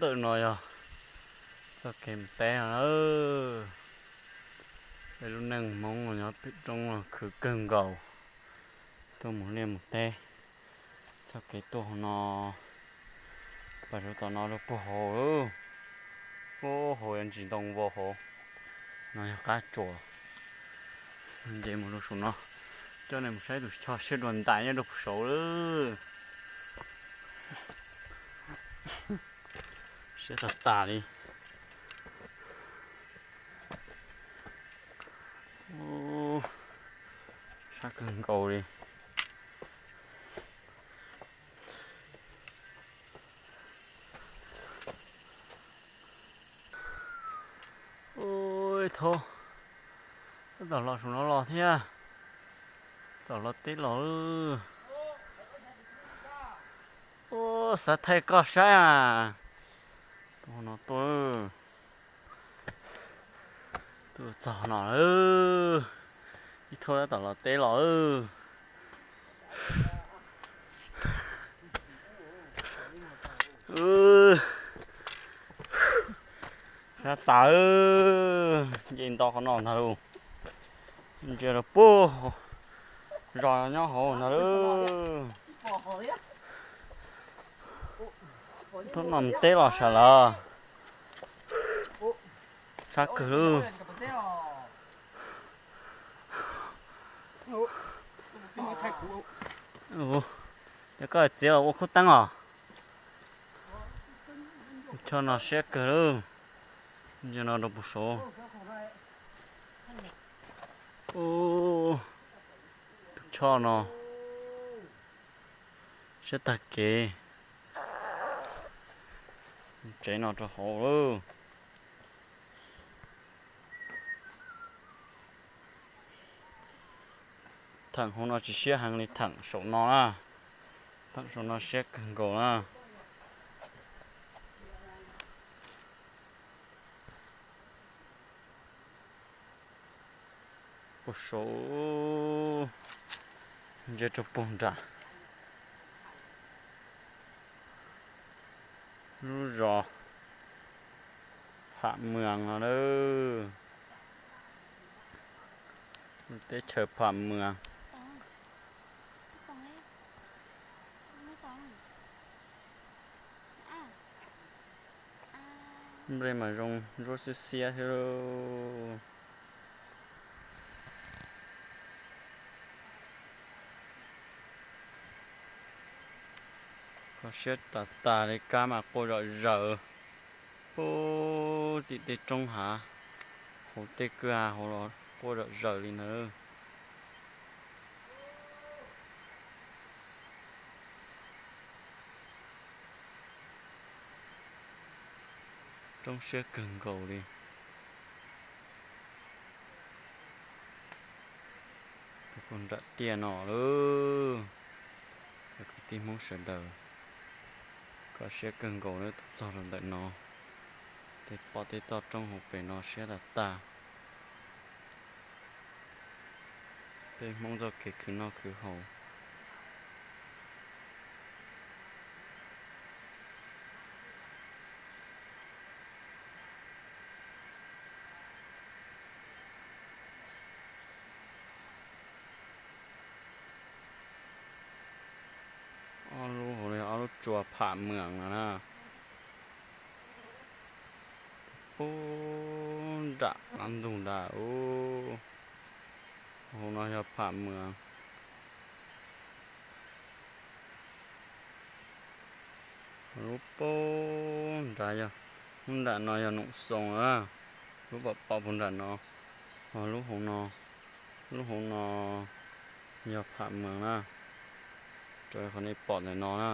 Tawm no yog txoj kev mus teb no na. Peb lub neej Hmoob los nyob pem roob los khwv kawg nkaus, tuaj mus liaj mus teb. Txoj kev tuaj hauv no, pas rau tom no rau puag hauv, puag hauv yuav ntsis ntoo vau hauv. No yog qab tsuas. Nce mus rau saum no, coj nej mus saib tus choj siab dua ntais nyob rau puag saud lawm. Siab tag tas li. Ub, siab kawg nkaus li. Ub, ib thaub tab tom los saum no los thiab. Tom los teb los. Ub, xav thaij koj saib a. Tuaj no tuaj, tuaj txog no lawm. Ib thaub tab tom los teb los. Siab tas, nce nto qhov no ntag lauj. Ntsia rau puag zos nyob hauv ntag lauj. Thaum no mus teb los sawv lawm. Siab kawg lauj. Yog koj txiav los ua khub teeb os. Choj no siab kawg lauj. Ntsia no rau puag saud. Tus choj no siab tag kev. Tsev no rau hauv lauj. Theem hauv no tsis siab heev li theem saum no na. Theem saum no siab kawg nkaus na. Puag saud, ntsia rau puag nram lub zos Pham Mwas no lawm. Teb chaws Pham Mwas. Nplej mas zoo ntsuab xiab xiab xwb lauj. Kho siab tas tas li, kab mas quaj zom zaws. Puag tim tej roob hav, hauv tej kwj ha hauv los quaj zom zaws li ntawd. Roob siab kawg nkaus li. Puag nram tiaj no lauj, cov kwv tij Hmoob sawv daws, kho siab kawg nkaus lawm tuaj txog rau ntawm no. Tej pom tej toj roob hauv pes no siab tas tas. Peb Hmoob txoj kev khwv noj khwv haus. Ob lub hauv li ob lub tsua Pham Mwas no na. Puag nram qab ntug nrad, hauv no yog Pham Mwas. Lub puag nrad yog, lub nram no yog Noom Xoo na. Lub pom pom puag nram no, ho lub hauv no, lub hauv no yog Pham Mwas na. Raws qhov nej pom ntawm no na.